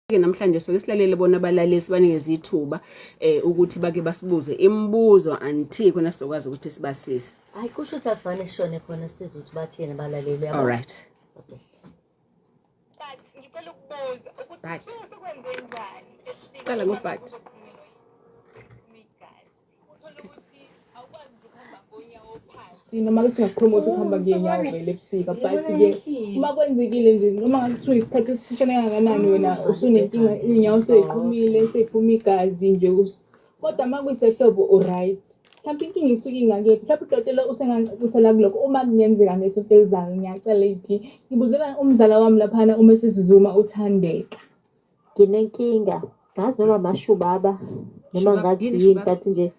Ke namhlanje soke silalele bona abalaleli sibanikeze ithuba ukuthi bake basibuze imibuzo until khona sizokwazi ukuthi sibasize. Hayi, kusho ukuthi asifane sishone khona sizwe ukuthi bathini abalaleli, uyabo? All right. Okay. But ngicela ukubuza ukuthi But. kusuke sekwenze njani ebusika Qala uma ngo-but. uzoqhunyelwa igazi, uthole ukuthi awukwazi nje ukuhamba ngonyawo phansi. Noma kuthi ngakukhuluma ukuthi ukuhamba ngenyawo vele ebusika, but-ke uma kwenzekile nje, noma ngakuthiwa isikhathi esishone kangakanani, wena usunenkinga, iy'nyawo sey'qhumile, sey'phuma igazi nje, kodwa uma kuyisehlobo u-right. Mhlawumpe inkinga isuke ingakephi? Mhlawumpe udokotela usengangicacisela kulokho uma kungenzeka ngesonto elizayo. Ngiyacela ithi ngibuzela umzala wami laphana, uMrs Zuma uthandeka. Nginenkinga, ngazi noma amashubaba noma Shubaba, ngathi yini yini, shubaba? but nje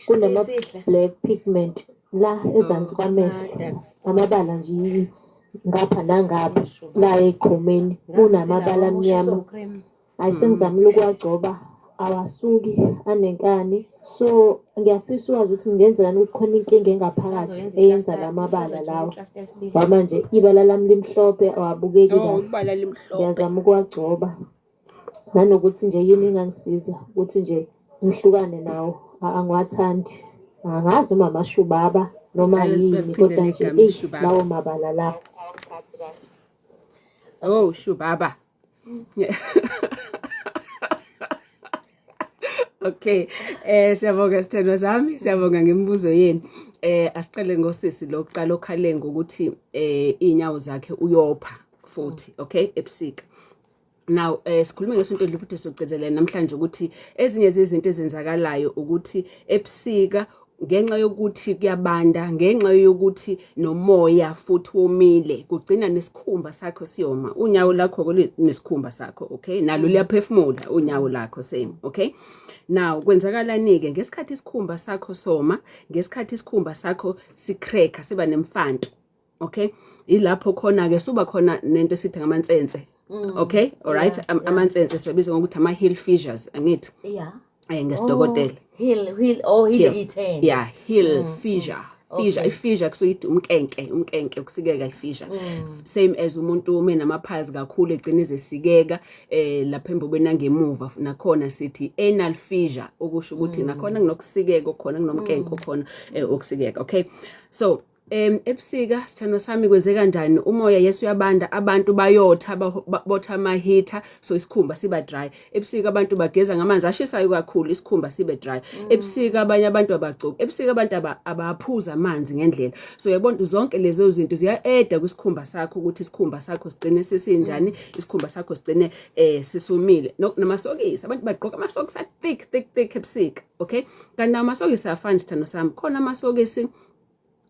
Seyisihla. kunama-black pigment la ezansi kwamehlo, Ama-dark spots. amabala nje ngapha nangapha la eqhumeni Ngazi ukuthi kunamabala lawa amushiswa amnyama. ucream. Hhayi, sengizamile ukuwagcoba, awasuki, anenkani. So ngiyafisa ukwazi ukuthi kungenzekani ukuthi khona inkinga engaphakathi Sisazoyenza eyenza i-cluster, la mabala usazoyithola lawa. i-cluster yesibili. Ngoba manje ibala lami limhlophe, awabukeki Oh, kahle. ibala limhlophe. Ngiyazama ukuwagcoba, nanokuthi nje yini engangisiza ukuthi nje ngihlukane nawo, angiwathandi. Angazi noma amashubaba noma Alo yini, liphinde kodwa nje legama eyi, ishubaba. lawo mabala lawo awangiphathi kahle. Oh, shubaba. Okay. Siyabonga sithandwa sami, siyabonga ngemibuzo yenu. Asiqale ngosisi lo kuqala okhale ngokuthi inyawo zakhe uyopha futhi, okay, ebusika. Now sikhuluma ngesonto edlule futhi socecelela namhlanje ukuthi ezinye zezinto ezenzakalayo ukuthi ebusika ngenxa yokuthi kuyabanda, ngenxa yokuthi nomoya futhi womile, kugcina nesikhumba sakho siyoma. Unyawo lakho nesikhumba sakho, okay, nalo liyaphefumula unyawo lakho, same, okay. Now kwenzakalani-ke ngesikhathi isikhumba sakho soma, ngesikhathi isikhumba sakho sicracker, siba nemfanto, okay, ilapho khona-ke suba khona nento esithi ngamansense, okay, all right. Amansense siwabiza ngokuthi ama-heel fissures, angithi? Yeah. Ngesidokotela. Oh, heel, heel, oh, heel, Heel. i-10. Yeah, heel fissure, fissure. I-fissure kusuke ithi umnkenke, umnkenke ukusikeka, i-fissure, same as umuntu ume nama-piles kakhulu egcine ezesikeka lapha embobeni nangemuva. Nakhona sithi anal fissure, okusho ukuthi nakhona kunokusikeka okhona, kunomnkenke okhona okusikeka, okay. So ebusika, sithando sami, kwenze kanjani? Umoya, yes, uyabanda, abantu bayotha, botha ama-heater, so isikhumba siba dry. Ebusika abantu bageza ngamanzi ashisayo kakhulu, isikhumba sibe dry. Ebusika abanye abantu abagcoki, ebusika abantu abaphuza amanzi ngendlela. So uyabona, zonke lezo zinto ziya-eda kwisikhumba sakho ukuthi isikhumba sakho sigcine sesinjani, isikhumba sakho sigcine sisomile. Namasokisi, abantu bagqoka amasokisi a-thick, thick, thick ebusika, okay. Kanti nawo amasokisi afani, sithando sami. Khona amasokisi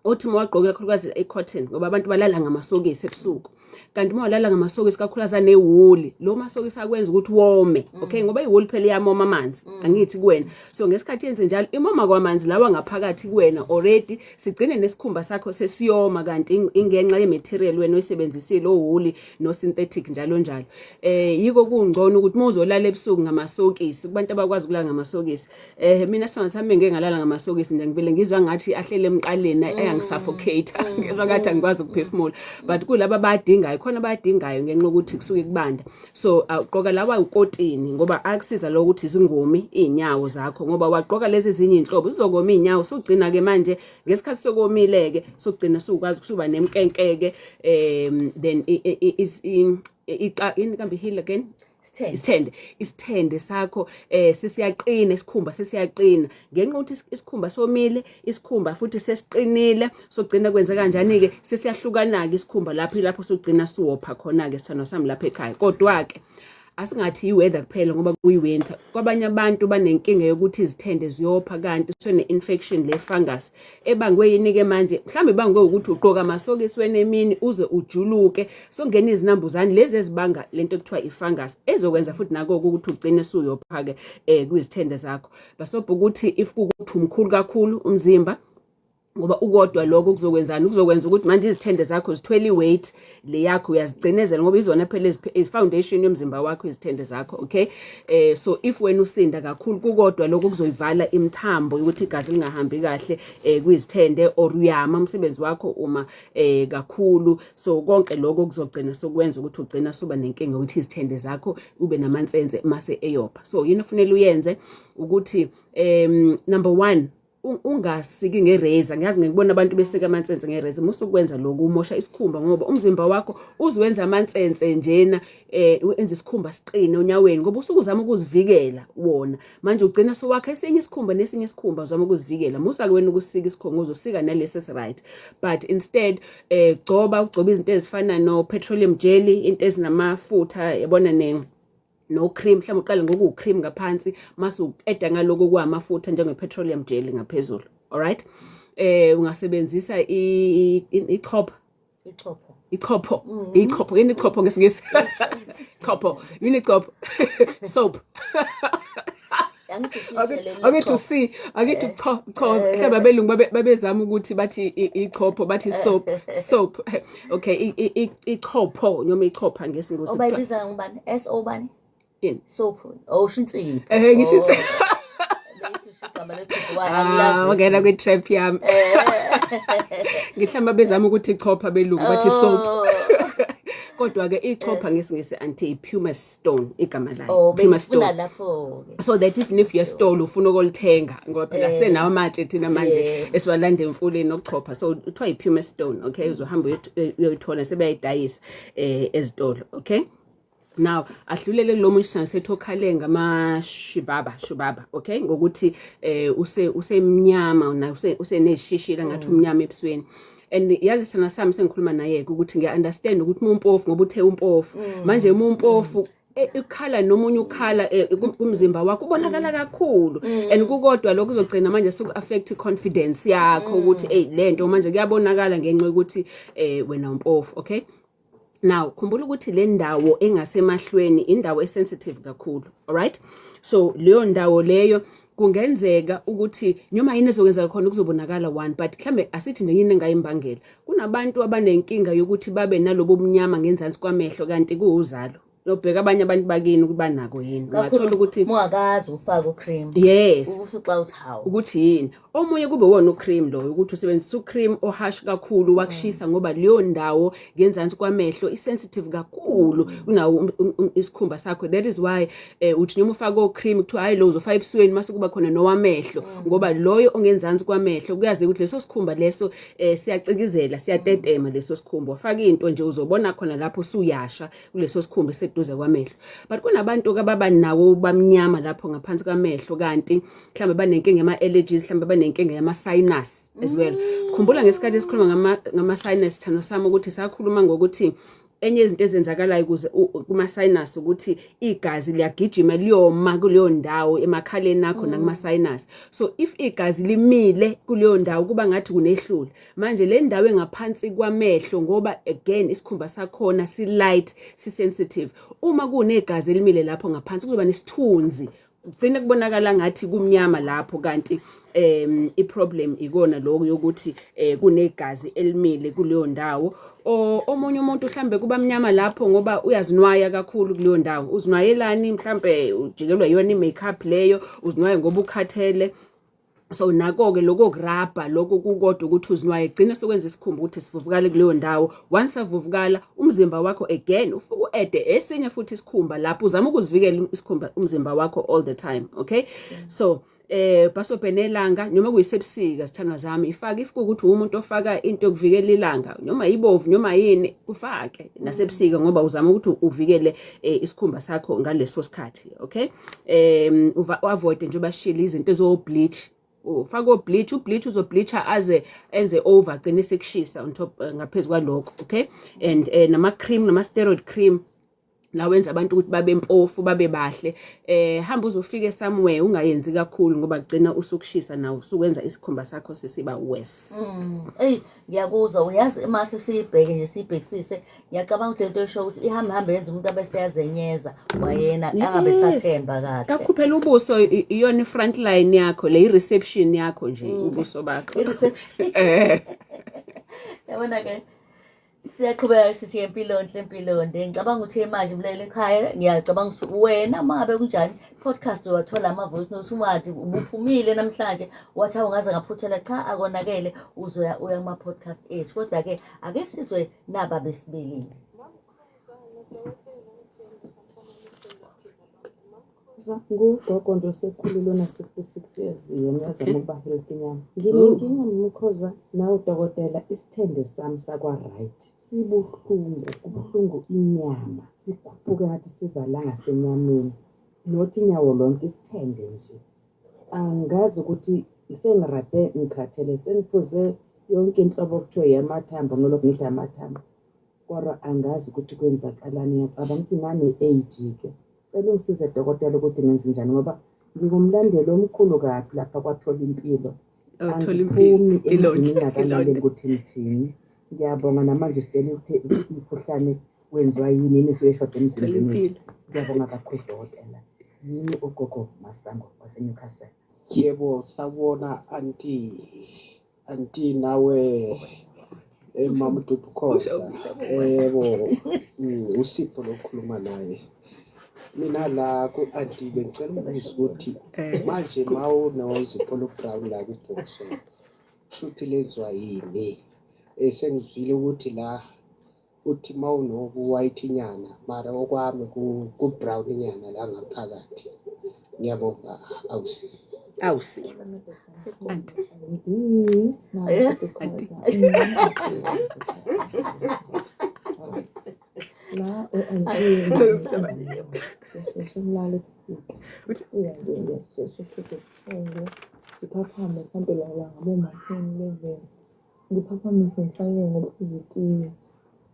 othi uma wagqoka, kakhulukazi i-cotton, ngoba abantu balala ngamasokisi ebusuku, kanti uma walala ngamasokisi kakhulukazi anewuli, lo masokisi akwenza ukuthi wome, okay, ngoba iwuli phela iyamoma amanzi, angithi, kuwena. So ngesikhathi yenze njalo, imoma kwamanzi lawa ngaphakathi kuwena already, sigcine nesikhumba sakho sesiyoma, kanti ingenxa ye-material wena oyisebenzisile, owuli no-synthetic, njalo njalo. Yiko kungcono ukuthi uma uzolala ebusuku ngamasokisi, kubantu abakwazi ukulala ngamasokisi. Mina sithando sami, ngeke ngalala ngamasokisi nje, ngivele ngizwa ngathi ahlele emqaleni, ayangisuffocate, ngizwa ngathi angikwazi ukuphefumula. But kulaba abadingayo, khona abadingayo ngenxa yokuthi kusuke kubanda, so awugqoka lawa ukotini, ngoba akusiza lokho ukuthi zingomi iy'nyawo zakho, ngoba wagqoka lezi ezinye iy'nhlobo zizokoma iy'nyawo. Sugcina-ke manje ngesikhathi sokomile-ke, sugcina sukwazi kusuba nemnkenkeke, then yini kambe, heel again? Isithende. Isithende, isithende sakho sesiyaqina, isikhumba sesiyaqina ngenxa ukuthi isikhumba somile, isikhumba futhi sesiqinile. Sogcina kwenze kanjani ke? Sesiyahlukana ke isikhumba lapho, lapho sogcina siwopha khona ke, sithando sami, lapha ekhaya. Kodwa ke asingathi i-weather kuphela, ngoba kuyi-winter kwabanye abantu banenkinga yokuthi izithende ziyopha, kanti sene-infection le fungus ebangwe yini-ke manje? Mhlawumbe ibangwe ukuthi ugqoka amasokisi wena emini uze ujuluke, songena izinambuzane lezi ezibanga lento ekuthiwa i-fungus, ezokwenza futhi nako ukuthi ugcine suyopha-ke kwizithende zakho. Basobha ukuthi if kuwukuthi umkhulu kakhulu umzimba. Ngoba ukodwa lokho kuzokwenzani? Kuzokwenza ukuthi manje izithende zakho zithwele i-weight le yakho, uyazigcinezela, ngoba izona phela i-foundation yomzimba wakho, izithende zakho, okay? So if wena usinda kakhulu, kukodwa lokho kuzoyivala imithambo ukuthi igazi lingahambi kahle kwizithende, or uyama umsebenzi wakho uma kakhulu. So konke lokho kuzogcina sokwenza ukuthi ugcina soba nenkinga ukuthi izithende zakho ube namansense mase eyopha. So yini ofanele uyenze ukuthi number 1, ungasiki nge-razor. Ngiyazi ngikubona abantu besika amansense nge-razor. Musukwenza lokhu, umosha isikhumba, ngoba umzimba wakho uziwenza amansense njena, enza isikhumba siqine onyaweni, ngoba usuke uzama ukuzivikela wona. Manje ugcina sowakha esinye isikhumba nesinye isikhumba, uzama ukuzivikela. Musa ke wena ukusika isikhumba, uzosika nalesi esi-right. But instead gcoba, ugcoba izinto ezifana no petroleum jelly, into ezinamafutha, yabona, ne no cream. Mhlawumbe uqale ngoku cream ngaphansi, mase uqeda ngaloko kwamafutha njenge petroleum jelly ngaphezulu, alright? Ungasebenzisa ichopho. Ichopho. Ichopho, ichopho yini? Ichopho ngesiNgisi, chopho yini? Ichopho, soap. Akithi usi, akithi cho cho, mhlawumbe abelungu babezama ukuthi bathi ichopho, bathi soap, soap, okay? Ichopho noma ichopha ngesiNgisi. Obayibiza ngubani? S O bani? Yini? Soap. Oh, usho insipho. Ngisho insipho. Bengithi usho igama lechopho. Why? Ah, Angilazi. wangena kwi-trap yami. Ngihlamba bezama ukuthi ichopha abelungu bathi soap. Kodwa-ke ichopha ngesiNgisi, anti, pumice stone igama layo. Oh, Pumice bengifuna stone. lapho. So that even if uyesitolo ufuna ukulithenga, ngoba phela senawo amatshe thina manje esiwalanda emfuleni okuchopha, so kuthiwa i-pumice stone, okay? Uzohamba uyoyithola, sebeyayidayisa ezitolo, okay? Now ahlulele kulo muntu sithanda sethu okhale ngamashibaba shibaba, okay, ngokuthi usemnyama na useneshishila ngathi umnyama ebusweni. And yazi sithanda sami, sengikhuluma naye ukuthi ngiya-understand ukuthi uma umpofu, ngoba uthe umpofu manje, uma umpofu, ukhala nomunye ukhala kumzimba wakho ubonakala kakhulu. And kukodwa lokho kuzogcina manje seku-affect i-confidence yakho, ukuthi ey, lento manje kuyabonakala ngenxa yokuthi wena umpofu, okay? Now khumbula ukuthi le ndawo engasemahlweni indawo e-sensitive kakhulu, alright? So leyo ndawo leyo kungenzeka ukuthi noma yini ezokwenzeka khona kuzobonakala one. But mhlambe asithi nje yini engayimbangela? Kunabantu abanenkinga yokuthi babe nalobo bumnyama ngenzansi kwamehlo, kanti kuwuzalo. Nobheka abanye abantu bakini ukuba nako yini, ungathola ukuthi Mungakazi ufake u-cream. Yes. Usuxa uthi hawu. Ukuthi yini. Omunye kube wona u-cream loyo, ukuthi usebenzisa u-cream o-harsh kakhulu, wakushisa, ngoba leyo ndawo ngenzansi kwamehlo i-sensitive kakhulu kunawo isikhumba sakho. That is why uthi noma ufake o-cream, kuthiwa hayi, lo uzofaka ebusweni, mase kuba khona nowamehlo, ngoba loyo ongenzansi kwamehlo kuyazi ukuthi leso sikhumba leso siyacikizela, siyatetema leso sikhumba. Wafaka into nje, uzobona khona lapho suyasha kuleso sikhumba eseduze kwamehlo. But kunabantu ababa nawo bamnyama lapho ngaphansi kwamehlo, kanti mhlawumbe banenkinga yama-allergies, mhlawumbe banenkinga yama-sinus as well. Khumbula ngesikhathi esikhuluma ngama-sinus, thando sami, ukuthi sakhuluma ngokuthi enye izinto ezenzakalayo ukuze kuma-sinus ukuthi igazi liyagijima liyoma kuleyo ndawo emakhaleni akho nakuma-sinus. So if igazi limile kuleyo ndawo, kuba ngathi kunehlula. Manje le ndawo engaphansi kwamehlo, ngoba again isikhumba sakhona si-light, si-sensitive, uma kunegazi elimile lapho ngaphansi kuzoba nesithunzi, kugcine kubonakala ngathi kumnyama lapho, kanti i-problem ikona lokho yokuthi kunegazi elimile kuleyo ndawo. Omunye umuntu mhlambe kuba mnyama lapho ngoba uyazinwaya kakhulu kuleyo ndawo. Uzinwayelani? Mhlambe ujikelwa yona i-makeup leyo, uzinwaye ngoba ukhathele. So nako-ke lokho kurabha lokho kukodwa ukuthi uzinwaye, gcina sokwenza isikhumba ukuthi sivuvukale kuleyo ndawo. Once savuvukala, umzimba wakho again ufike u-adde esinye futhi isikhumba lapho, uzama ukuzivikela isikhumba, umzimba wakho all the time, okay? So bhasobhe nelanga noma kuyisebusika, sithandwa zami, ifake. If kuwukuthi umuntu ofaka into yokuvikela ilanga, noma ibovu noma yini, ufake nasebusika, ngoba uzama ukuthi uvikele isikhumba sakho ngaleso sikhathi, okay? Avoid nje bashile izinto ezo bleach, ufake o-bleach, u-bleach uzobleacha aze enze over, agcine sekushisa on top, ngaphezu kwalokho, okay? And nama cream, nama steroid cream. La wenza abantu ukuthi babe mpofu, babe bahle. Hamba uzofike somewhere, ungayenzi kakhulu ngoba kugcina usukushisa nawo usukwenza isikhumba sakho sesiba worse. Eyi, ngiyakuzwa. Uyazi, uma sesiyibheke nje, siyibhekisise, ngiyacabanga ukuthi lento esho ukuthi ihambe hambe yenza umuntu abe seyazenyeza wayena, angabe sathemba kahle. Kakhulu phela ubuso iyona i-front line yakho le, i-reception yakho nje, ubuso bakho. I-reception. Yabona ke, siyaqhubeka sithi empilo nhle, impilo nde. Ngicabanga ukuthi manje mlaleli ekhaya, ngiyacabanga ukuthi wena uma ngabe kunjani podcast wathola ama-voice note, ungathi ubuphumile namhlanje wathi awu ngaze ngaphuthela, cha, akonakele, uzoya uya kuma-podcast ethu. Kodwa-ke ake sizwe naba besibili. Ngugogo nje osekhulile ona-66 years, yena uyazama ukuba healthy nyana. Nginenkinga Mukhoza nawe dokotela, isithende sami sakwa-right sibuhlungu, kubuhlungu, inyama sikhuphuke ngathi siza la ngasenyameni, not inyawo lonke, isithende nje. Angazi ukuthi sengirabhe, ngikhathele, sengiphuze yonke inhlobo okuthiwa yamathambo, ngilokhu ngithi amathambo, kodwa angazi ukuthi kwenzakalani. Ngiyacabanga ukuthi ngane-age-ke. Cela ungisize dokotela ukuthi ngenze njani, ngoba ngingumlandeli omkhulu kabi lapha kwathola impilo. Oh, thola impilo. Angiphumi Impilo endlini nhle, ngingakalaleli impilo. ukuthi nithini. Ngiyabonga. Namanje sitshela ukuthi umkhuhlane wenziwa yini, yini esuke eshoda Thola emzimbeni wethu. impilo. Ngiyabonga kakhulu dokotela. Yimi ugogo Masango waseNewcastle. Yebo, sawubona anti. Anti nawe mama Dubukhoza. Yebo, uSipho lokhuluma naye. Mina la ku-anti bengicela ukubuza ukuthi manje mawunozipho lo-brown la kubhoso, kushuthi lenziwa yini? Sengizwile ukuthi la uthi mawunoku-white nyana, mara okwami ku-brown nyana la ngaphakathi. Ngiyabonga, awusi. Awusi anti. Anti. La ngisheshe ngilale ebusika, iya nje, ngiyashesha ukuphupha ubuthongo, ngiphaphame mhlampe la ngabo-ma 10, 11, ngiphaphamise ngifake ngophuza itiye.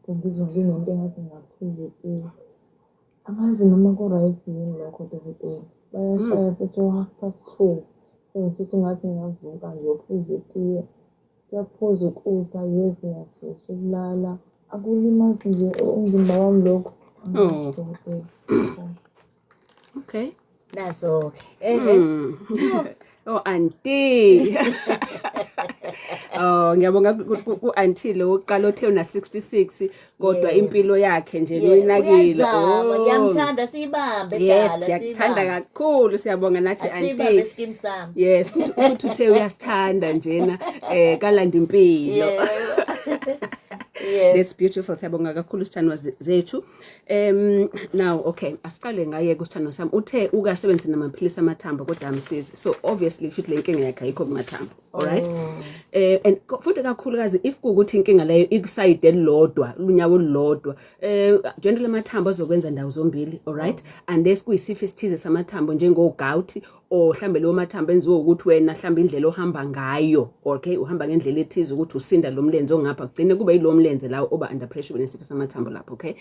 Sengizwa nginento engathi ngingaphuza itiye. Angazi noma ku-right yini lokho dokotela. Bayashaya futhi o-2:30, sengifisa ungathi ngingavuka ngiyophuza itiye. Kuyaphuza ukusa, yes, ngiyashesha ukulala. Akulimazi nje umzimba wami lokho? Angazi dokotela. Okay. Nazo-ke, ehe. Oh auntie. Oh, ngiyabonga ku auntie lo oqala othe una 66 kodwa impilo yakhe nje uyinakile. Uyazama, Oh. ngiyamthanda, siyibambe Yes, dala. siyakuthanda Siyibambe. kakhulu. Siyabonga nathi Asiyibambe auntie. skim sami. Yes, futhi uthe uyasithanda njena kalanda impilo. That's beautiful. Siyabonga kakhulu sithandwa zethu. Now okay, asiqale ngaye kusithandwa sami. Uthe ukasebenzisa namaphilisi amathambo kodwa amsizi. So obviously futhi le nkinga yakhe ayikho kumathambo. All right? And futhi kakhulukazi if kuwukuthi inkinga leyo iku-side elilodwa, lunyawo olulodwa, generally amathambo azokwenza ndawo zombili, all right? Unless kuyisifo esithize samathambo njengo gout or mhlambe leyo mathambo enziwe ukuthi wena mhlambe indlela ohamba ngayo, okay, uhamba ngendlela ethize ukuthi usinda lo mlenze ongapha, kugcine kube yilo mlenze lawo oba under pressure, benesifo samathambo lapho, okay?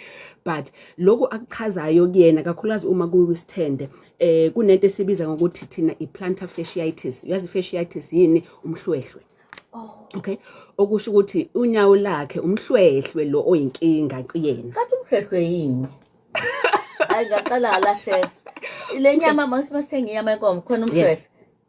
But lokhu akuchazayo kuyena, kakhulukazi uma kuyisithende, kunento esibiza ngokuthi thina i-plantar fasciitis. Uyazi fasciitis yini? Umhlwehlwe, okay? Okusho ukuthi unyawo lakhe umhlwehlwe lo oyinkinga kuyena. Kanti umhlwehlwe yini? Hayi, ngaqala ngalahleka. Le nyama mase masithenga inyama yenkomo khona umhlwehlwe.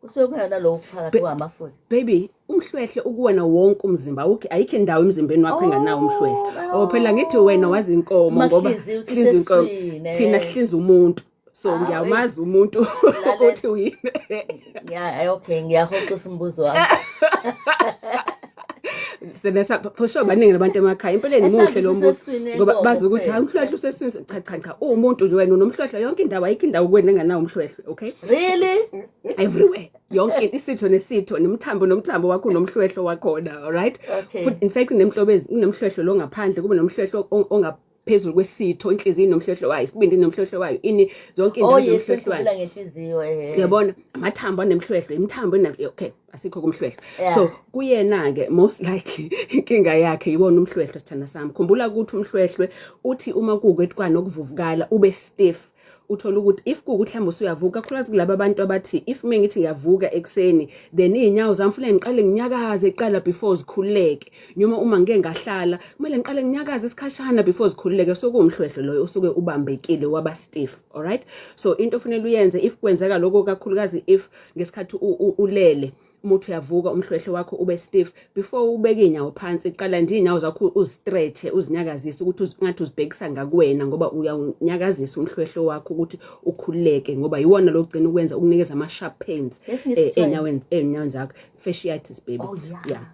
Kusuke kungena lokhu phakathi kwamafutha. Baby, umhlwehle ukuwena wonke umzimba, awukho, ayikho indawo emzimbeni wakho enganawo umhlwehle. Oh, phela ngithi wena wazi inkomo ngoba Makuhlinziwe uthi hlinza inkomo. sesiswini, Thina sihlinza umuntu, so Ah, ngiyamazi umuntu Lalela. ukuthi uyini. Ya, okay, ngiyahoxisa umbuzo wami. Senesa for sure baningi abantu emakhaya empeleni Esazi muhle lo mbuzo useswini ngoba yenkomo bazi ukuthi kuphela. hayi, umhlwehle useswini. Cha, cha, cha, uwumuntu nje wena unomhlwehle yonke indawo, ayikho indawo kuwena enganawo umhlwehle, okay? Really? Everywhere, yonke into, isitho nesitho, nomthambo nomthambo wakho unomhlwehlo wakhona, all right? Okay. Futhi in fact kunemhlobo, kunomhlwehlo lo ngaphandle, kube nomhlwehlo onga Phezulu kwesitho, inhliziyo nomhlwehlwe wayo, isibindi nomhlwehlwe wayo, ini, zonke Oh indawo yes, zinomhlwehlwe wayo. Sengikhulula ngenhliziyo eh. Uyabona, amathambo anemhlwehlwe, imithambo ene, okay, asikho kumhlwehlwe. So kuyena ke most likely inkinga yakhe yiwona umhlwehlwe, sithanda sami. Khumbula ukuthi umhlwehlwe uthi uma kuwukuthi nokuvuvukala ube stiff, uthola ukuthi if kuwukuthi mhlawumbe usuyavuka, kakhulukazi kulaba abantu abathi if uma ngithi ngiyavuka ekuseni, then iy'nyawo zami fanele ngiqale nginyakaze kuqala before zikhululeke, noma uma ngike ngahlala kumele ngiqale nginyakaze isikhashana before zikhululeke. So kuwumhlwehlwe loyo usuke ubambekile waba stiff, alright? So into ofanele uyenze if kwenzeka lokho, kakhulukazi if ngesikhathi ulele, uma uthi uyavuka umhlwehlwe wakho ube stiff, before ubeke iy'nyawo phansi, qala nje iy'nyawo zakho uzistretche, uzinyakazise ukuthi ngathi uzibhekisa ngakuwena, ngoba uyawunyakazisa umhlwehlwe wakho ukuthi ukhululeke, ngoba yiwona lo ogcina ukwenza ukunikeza ama-sharp pains. Ngesingisi kuthiwa yini? Ey'nyaweni zakho, fasciitis, baby. Oh yeah. Yeah,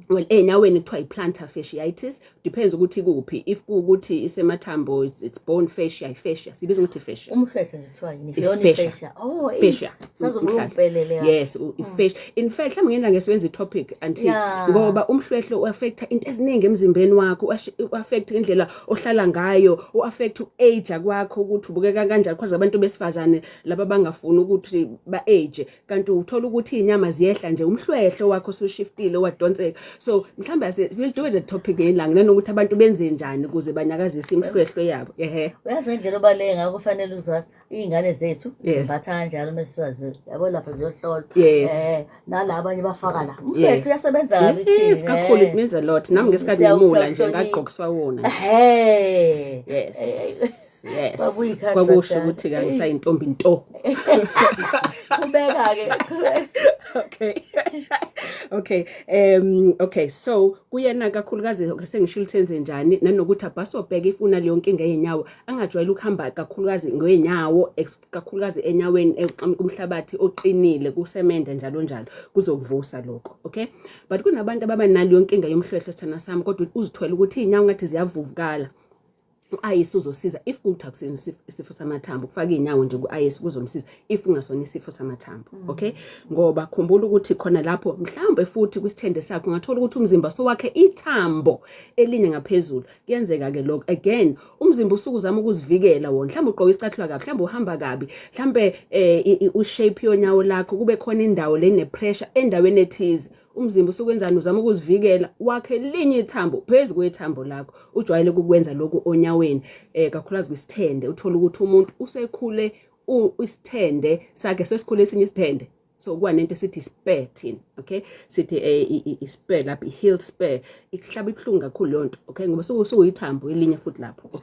well, ey'nyaweni kuthiwa i-plantar fasciitis, depends ukuthi kuphi. If kuwukuthi isemathambo, it's bone fascia, i-fascia, sibiza ukuthi i-fascia. Umhlwehlwe nje kuthiwa yini? Yona I-fascia. i-fascia. Oh, eh. Fascia. Sazobuya Umhlahla. ungipelele kahle. Yes, i-fascia. In fact, mhlawumbe ngena ngesebenza i-topic until ngoba umhlwehlwe u-affecta into eziningi emzimbeni wakho, u-affect indlela ohlala ngayo, u-affect u-age kwakho ukuthi ubukeka kanjani, because abantu besifazane laba bangafuni ukuthi ba-age, kanti uthola ukuthi iy'nyama ziyehla nje, umhlwehlwe wakho usushiftile wadonseka. So mhlawumbe we'll do it a topic ngelanga, nanokuthi abantu benze njani ukuze banyakazise imihlwehlwe yabo, ehe. Uyazi ngendlela obaluleke ngakho, kufanele uzazi iy'ngane zethu zimbatha kanjalo uma zisuka, yabo, lapha ziyohlolwa. Nala abanye bafaka la. Umhlwehlwe uyasebenza kabi Yes, thina. kakhulu, it means a lot. Nami ngesikhathi ngimula nje ngagqokiswa wona. Yes. Kwakuyi ikhathi Kwakusho zakudala. ukuthi ke ngisayintombi nto. Qhubeka-ke. Okay, so kuyena kakhulukazi sengishilo ukuthi enze njani, nanokuthi abhasobheka ifuna leyo nkinga yenyawo, angajwayele ukuhamba kakhulukazi ngenyawo, kakhulukazi enyaweni kumhlabathi oqinile, kusemende, njalo njalo, kuzokuvusa lokho, okay? But kunabantu ababa naleyo nkinga yomhlwehlwe, sithanda sami, kodwa uzithwele ukuthi iy'nyawo ngathi ziyavuvukala. U-ayisi uzosiza if kuthi akusona isifo samathambo. Ukufaka iy'nyawo nje ku-ayisi kuzomsiza if kungasona isifo samathambo, okay? Ngoba khumbula ukuthi khona lapho mhlawumbe futhi kwisithende sakho ungathola ukuthi umzimba sowakhe ithambo elinye ngaphezulu. Kuyenzeka-ke lokho. Again, umzimba usuke uzama ukuzivikela wona. Mhlawumbe ugqoke isicathulo kabi, mhlawumbe uhamba kabi, mhlawumbe ushape yonyawo lakho kube khona indawo le ne-pressure endaweni ethize. Umzimba usukwenzani? Uzama ukuzivikela, wakhe linye ithambo phezu kwethambo lakho. Ujwayele ukukwenza lokhu onyaweni, kakhulukazi kwisithende. Uthola ukuthi umuntu usekhule, isithende sakhe sesikhule esinye isithende, so kuba nento esithi spur thina, okay? Sithi i-spur lapha, i-heel spur, ikuhlaba ibuhlungu kakhulu leyo nto, okay? Ngoba sukuyithambo elinye futhi lapho, okay?